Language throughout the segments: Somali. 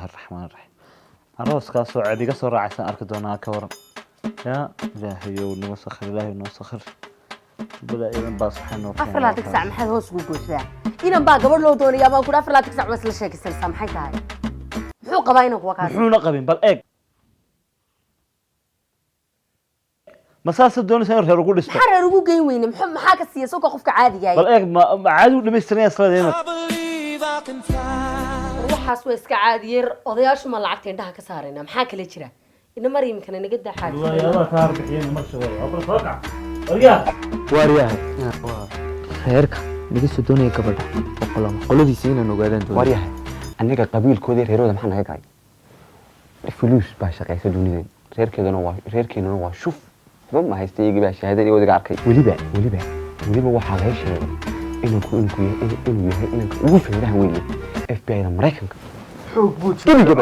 Illaahi araxmaan araxiim. Arooskaasoo ceeb iga soo raacaysaan arki doonaa, ka waran? Yaa Ilaahayow, noo sakhir, Ilaahay noo sakhir. Balaayadan baas waxay noo 24 saac maxaad hoos ugu goosdaa? Inan baa gabadh loo doonayaa baan kudhi, 24 saac waa isla sheekaysanaysaa. Maxay tahay? Muxuu qabaa inanku waa kaas? Muxuuna qabin? Bal eeg, ma saasa doonaysa in reer ugu dhisto? Maxaa reer ugu geyn weyne? Maxaa ka siiya sawka qofka caadiga Bal eeg, ma caadi u dhamaystirnaya isleedahay? Waxaas waa iska caadi yar. Odayaashu ma lacagta indhaha ka saarayna? Maxaa kale jira? Ina maryamkana naga daa xaaji. Waayaabaa kaa arbixiyeen marka waa soo kac, waryaa. Waaryahay, reerka naga soo doonaya gabadha boqolama qoladiisa inaan ogaadaan doonaya. Waryahay, annaga qabiilkoodii reerooda maxaa naga galay? Fuluus baa shaqaysa dunideen, reerkeeduna waa reerkeenuna waa shuf, waxba ma haysta. Iyagii baa shahaadada iyo wadiga arkay. Weliba waxaa laga sheegay inanku inuu yahay inanka ugu feeraha weyn FBI da Maraykanka. Xoog buu Gebigaba.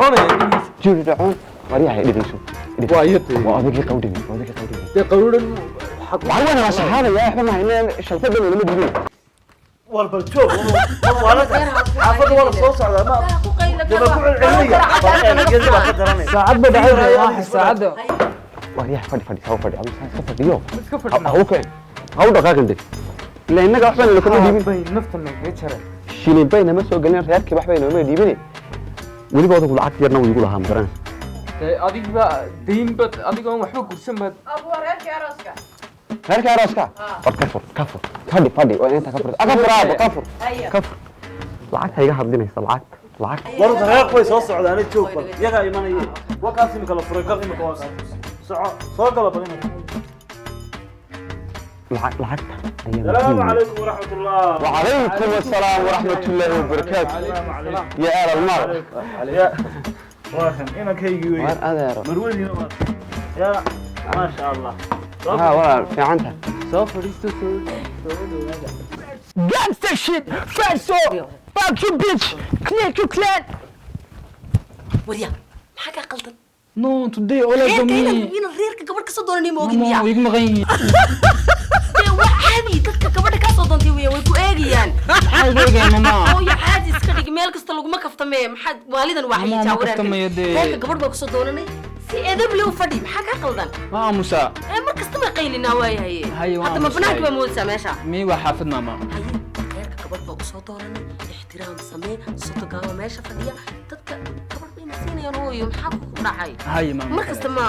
Jiridhacoon. Waryahay, dhegeyso. Waa iyadee. Waa odagii qawdhami, waa odagii qawdhami. Dee qawdhan. Waxaa weyn waa shahaadaya, waxba ma hayna, shalfadan lama dhiibin. War bal joog, xaafadda waa la soo socdaa, ma dee baa ku celcelinaya. Bal eeg, iyadii baa ka daranaya. Saacad ba dhacay waa saacadda. Waryahay, fadhi, fadhi, saw fadhi, adigu saa iska fadhiyo. Iska fadhina. Ha u kicin, ha u dhaqaaqin de, ilaa innaga waxba lakama dhiibin. Bay nafta nagaga jaray. Shilin bay nama soo gelin, reerkii waxbay nooma dhiibin. Weliba odagu lacag yarna wuu igu lahaa, ma garanaysa? Dee adigba dayn bad, adigoon waxba gursan baad. Reerkii arooska war ka fur, ka fur, fadhi, fadhi, waa inta ka fur, ka fur aabo, ka fur, ka fur. Lacagta iga hadlinaysa, lacagta, lacagta. War reerku way soo socdaane, joog bal, iyagaa imanaya. Waa kaas imika la furay, gal imika, waa kaas, soco, soo gala bal imika. Lacag, lacagta ayaa السلام muhiim. عليكم ورحمة الله. وعليكم السلام ورحمة الله وبركاته يا آل المال. يا waa kan inankaygii wey. Waar adeero. Marwadiina waa ya, ما شاء الله. Ha, walaal, fiicanta. Soo fadhiisto, soo soo dhawaada. Gangster shit! Fatso! Fuck you, bitch! Click you clan! Warya, maxaa kaa qaldan? No, today all of Reerka inan me. Inan reerka gabadh kasoo doonanay ma ogin Mama miyaa? Igu maqan yihiin. Dee waa caadi, dadka gabadha kaa soo doontay weya, way ku eegayaan. Maxay igu eegayaan, mama? Hooyo, caadi iska dhig, meel kasta laguma kaftame. Maxaad waalidan waa Mama, xayiijaa ma kaftamayo dee. Reerka gabadh baa kusoo doonanay, si edeb le u fadhi. Maxaa kaa qaldan? Ma aamusaa? Ee mar kasta ma qaylinaa waayahaye. Haye, waa Hadda ma aamusay. banaanka baa moodaysaa meesha? Mi waa xaafad, mama. Haye, reerka gabadh baa usoo doonanay, ixtiraam samee. Sotogaaba meesha fadhiya, dadka gabadh bayna siinayaan. Hooyo, maxaa ku dhacay? Haye, mama. Mar kasta ma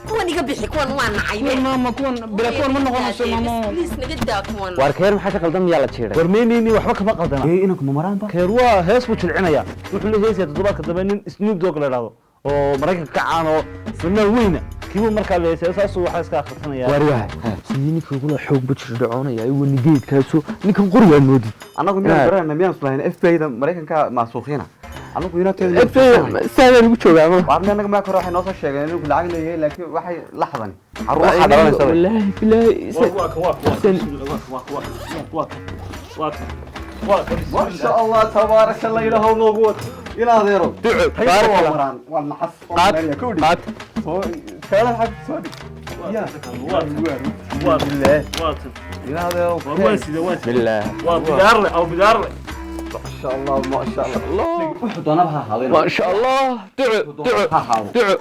kuwan iga bixi, kuwan waa nacay. Kuwan, mama, kuwan bila kuwan ma noqonayso, mama. Please, naga daa kuwan. Waar keer, maxaa ka qaldan? Miyaa la jiiray? War mey, waxba kama qaldana. Ee inanku ma maraan ba? Keer waa hees buu jilcinayaa, wuxuu la heesayaa toddobaadka dambe nin Snoop Dogg la idhaahdo oo Maraykanka ka caan oo fanaan weyna, kiibuu markaa la heesaya, saasuu waxaa iska akhrisanayaa. Waaryahay. Sidii ninka ugula xoog ba jir dhacoonaya iwa nigeedkaaso ninkan qori waa moodi. Annagu miyaan garanayna? Miyaan islahayn FBI da Maraykanka maasuuqiina annagu inanteedu? Saadaan ugu joogaa ma? Waar anaga maa kore waxay noo soo sheegeen inuu lacag leeyahay, laakiin waxay laxdan carruur waxaa dhalanaysa. Wallaahi bilaahi. Waa kan, waa kan, waa kan, waa kan, waa kan, waa kan. ما شاء الله تبارك الله، إله noogu wad in adeero. Duco, Baarak baarak. Allah, waa naxas. Qaad, qaad. Soo kala xag soo dhig. Waa kan, Billah. waa kan. In adeero. Waa sida, waa sida. Billah. Waa bidaarle aw bidaarle. ما شاء الله، ما شاء الله، wuxuu doonaba ha ahaado. ما شاء الله, duco, duco. Ha ahaado. Duco,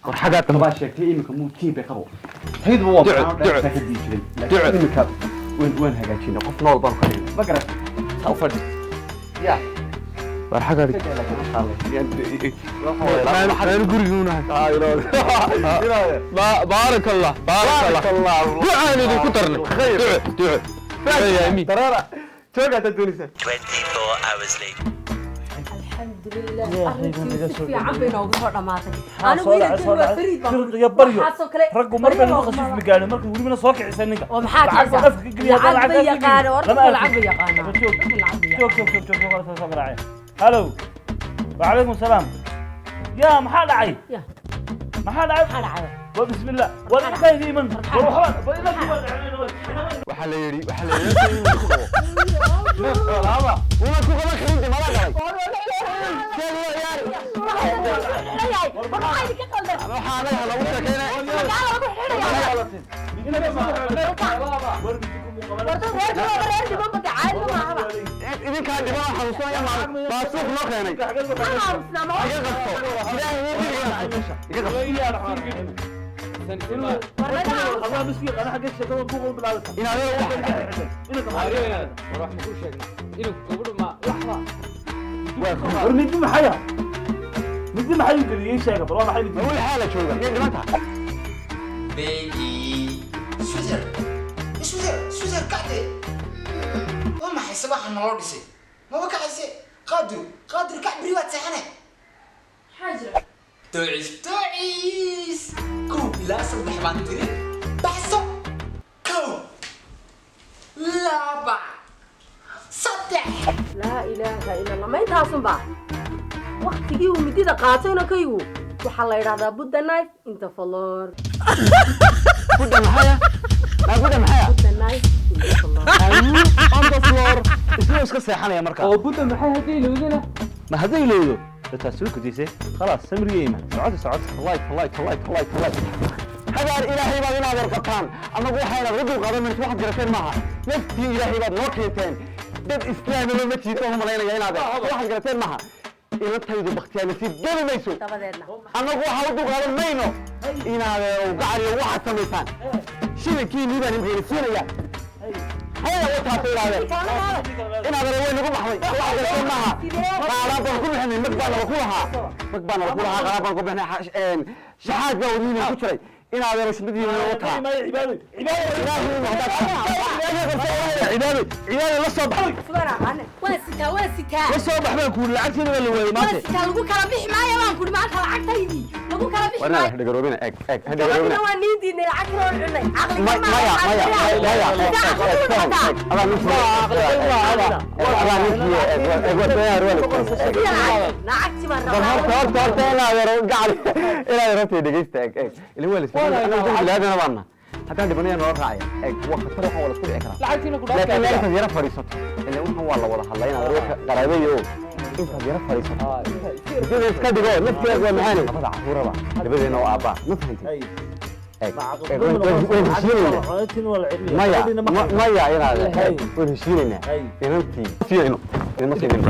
war xagaad. Baa sheegtay iminka muu tiib bay qabo taydba waa Duco, duco. ka dii jiray, Duco. laakiin iminka waan hagaajinay, qof nool baan ka dhignay, ma garan? Ha u fadhi. Ya. War xagaad maan guriguunahay. Baarak Allah, baarak Allah, ducaan idinku darnay, duco, duco. Duco, amiin. Dareera jooga haddaad doonaysaa. 24 hours later. Alxamdulilah, arrintii si fiican bay noogu soo dhamaatay. Anigu Soo dhacay, inankan soo waa dhacay. fariid baan. Firq iyo baryo. Waxaasoo kale Raggu mar bay baryo nagu looguma khasif magaalo marka welibana soo kicisa ninka. Oo maxaa Lacag kicisa? buu afka ka geliya, haddana Lacag bay lacag yaqaana, war lama dadku lacag arkin. bay yaqaanaa. Joog, Dadku lacag bay joog, joog, joog, joog, joog, soo garaacay. Hallo, وعليكم السلام. يا maxaa dhacay? Ya. Maxaa dhacay? Maxaa dhacay? Wa bismillah, war inkaydii iman, war waxba war inankii waa dhacay. Waxaa la yidhi, waxaa la yidhi inuu ku qabo laba uma ku qaban karin de mala galay. Maxaa idinka qaldan? Waxaa anaga lagu sheekeynaya. Magaala lagu xidhayaa. War dad reer kaloo reer dhiban bada caadi ma ahaba. Idinka. Ninkaa dhiban oo xanuunsanaya baa suuq noo keenay. Iga qabto. Ilaahay iga qabto. Iga qabto. Inaad War midi maxaya? Midi maxay u geliyey? Sheega bal, waa maxay midi? Weli xaala jooga miyay dhiman tahay? Baby. Sweetheart. Sweetheart, sweetheart, kacde. Waa maxay sabaxa naloo dhisay? Maba kacayse. Qaadir, Qaadir, kac, beri waad seexane. Maxaa jira? Toocis, toocis. 1 ilaa 3 baan tiri. Baxso. 1, 2, 3. Laa ilaaha ila Allah, ma intaasunba waktigii uu midida qaatayna kaygu waxaa la yidhahdaa "Put the knife in the floor." Put the maxaya? Maa put the maxaya? Put the knife in the floor. On the floor. Isna iska seexanaya markaa. Oo budda maxay haddii ilowdana? Ma hadday ilowdo taasi way kudisay. Khalaas, samrigeyma socota socota. Wallahi, wallahi, wallahi, wallahi, wallahi, habaar Ilaahay baad inaad warqabtaan. Annagu waxaynaad ugu dulqaadan mayso, waxaad garateen maaha. Naftii Ilaahay baad noo keenteen, dad islaamaba ma jiito uma malaynaya inaad waxaad garateen maaha. Inantaydu bakhtiyaa nasiib geli mayso. Dabadeedna Annagu waxaa u dulqaadan mayno inaadeerow gacaliyo waxaad samaysaan. Shilinkiinii baan imkayna siinaya, haya wataasa ilaadeen. Inaadana way nagu baxday, waxaad garateen maaha. Qaaraan baan ku bixinay, mag baa nala ku lahaa, mag baa nala ku lahaa, qaaraan baan ku bixinay, shaxaad baa wadnihiina ku jiray. Inaadeero shindadiina wataa. Cibaado, Cibaado, la soo bax. Waan sitaa, waan sitaa. La soo bax baan kuuri, lacagteeda baa la waayey Waan maanta. sitaa, lagu kala bixi maayo baan kuri maanta, lacagtaydii lagu kala bixi Warna maayo. dhagaroobina, eeg eeg, ha dhagaroobina. Gabadhina waa nii diidnay, lacagtina waan cunay. Caqli Maya, maya, maya, maya, eeg eeg, eeg, adaa ninkii, adaa ninkii, eeg eeg, Lacagti baan bal rabaa. Horta horta horta, inaadeero gacal, inaadeero horta dhegeysta, eeg eeg, ilaa waa la isla bilaadana baana haddaan dhibanaya noo raacaya. Eeg, waa khatar, waxaan waa la isku dhici karaa. Lacagtiina ku Laakiin dhaaftaa. intaad yara fadhiisato, ilaa waxaan waa la wada hadlay, inaad warka qaraabeeyo intaad yara fadhiisato dib iska dhigo nafteeda waa maxaanay labada caruuraba labadeena oo aabbaa, ma fahantid? Eeg eeg, waan heshiinaynaa. Maya, maya, inaad waan heshiinaynaa. Inantii siiyayno idinma siinin.